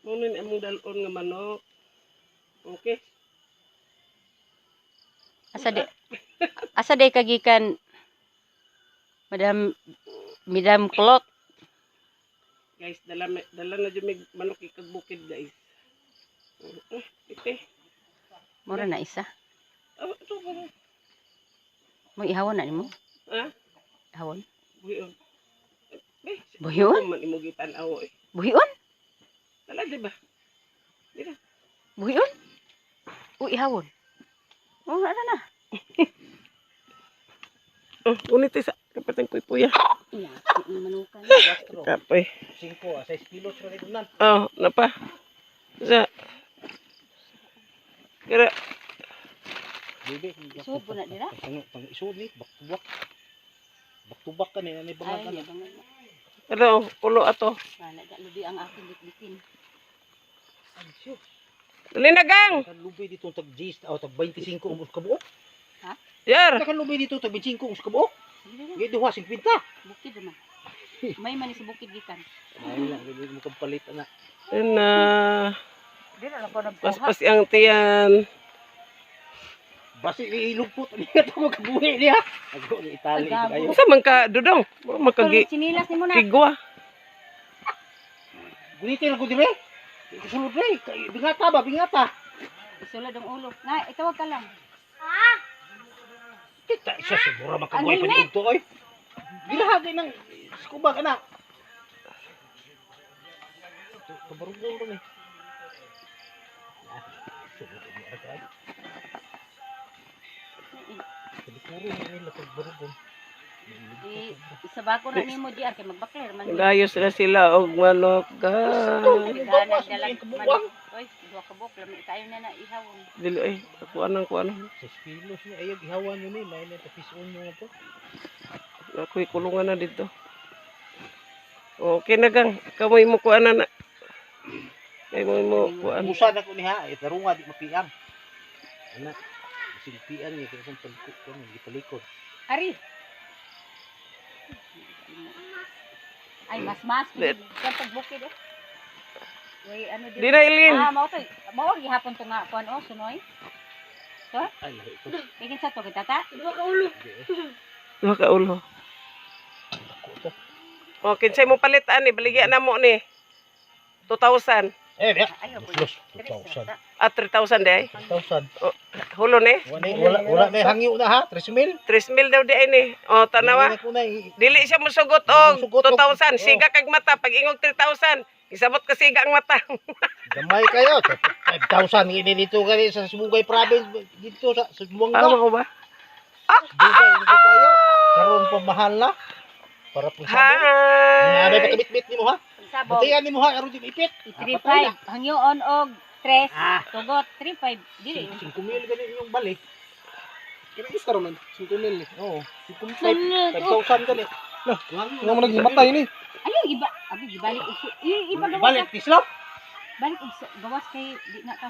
Muna ni among dalon nga manok. Okay. Asa di kagikan, Madam Madam Clock? Guys, dala dala na jud mig manok ikag bukid, guys. Ite. Mura na isa. Oh, ito ba? Mo ihawon na nimo? Ha? Ihawon. Buhion. Eh, Buhion? man imo gitan-aw eh. Buhion? Dala di ba? Buhion? O ihawon. Oh, ara na. Oh, unit sa kapatid ko puya. Iya, manukan. Kapoy. 5 a 6 kilos ra rin nan. Oh, napa. Sa. Kira Bibi. Isod po na dira? Pang pang isod ni baktubak. Baktubak ka ni ani Ay, bangag niya ka. bangag. Ano, pulo ato. Wala da lubi ang aking bitbitin. Dali na, gang. Kan lubi dito tag 10 o tag 25 ang usa ka buok. Yar. Kan lubi dito tag 25 ang usa ka buok. Sige na, Gi duha 50. bukid naman. May man sa bukid gikan. Ay lang gid mo kapalit ana. Yan na. Dili lang ko nagkuha. Paspas ang tiyan. Basi ni ilugpot ni ato kabuhi niya. Ako ni Itali Ay, kayo. Unsa man ka, Dudong? Mura man ka gi Sinilas nimo na. kigwa. Gunitin ako dire. Sulod re. Bingata ba bingata. Isulod ang ulo. Na, itawag ka lang. Kita isa siguro makabuhay Ang pa ni Udto oy. Gilahagay ng skubag anak. Kabarugol ron eh. Kalikuro na nila pagbarugol. I, isabako na nimo GR kay magbakler man. Nagayos na sila og manok, guys. Daghanan dalag manok. Oy, duha ka buok lami kayo na na ihawon. Dili ay, ako anang ko ano. 6 kilos ni ayag ihawan yun eh. May na tapison nyo na to. Ako'y kulungan na dito. Okay na, gang. Kamoy mo kuan na na. Kamoy mo kuan. Musa na ko niya. Eh, tarunga di mapiang. Anak. Silpian niya. Kaya saan palikod ko. Hindi palikod. Ari. Ay, mas mas. Kan pagbukid eh. Way ano Di na ilin. Ah, mao to. Mao gihapon to nga kuan oh, sunoy. Ay, lahi ito. Tingin sa to kita ta. Duha ka ulo. Ako to. O, kinsay mo palit ani, baligya na mo ni. 2,000. Eh, biyak. Ayaw po. Los, 2,000. At 3,000 di ay. 3,000. Hulo ni. Wala, wala, wala na hangyo na ha. 3,000. 3,000 daw di ay ni. O, tanawa. Dili na ko na, eh. Dili siya musugot og Musugot og- 2,000. Oo. Siga kag mata. Pag ingog 3,000, isabot ka siga ang mata. Gamay kayo. 5,000 ini dito kani sa Sibugay province dito sa Subuanga. Tama ko ba? Dugay dito kayo. Karon pa mahal na. Para pong sabon. Nga may Hi! pakabit-bit nimo ha. Sabong. Batayan nimo ha aron di maipit. 3-5. Hangyoon og 3. Ah. Tugot 3-5. Dili. 5,000 gani inyong balik. Kaya isa raman, 5,000 eh. Oo, 5,000 5,000 gani. Lah, nga mo nagmatay ni. Ayaw iba. Abi gibalik og iba gawas. Balik tislop. Balik og gawas kay di na ka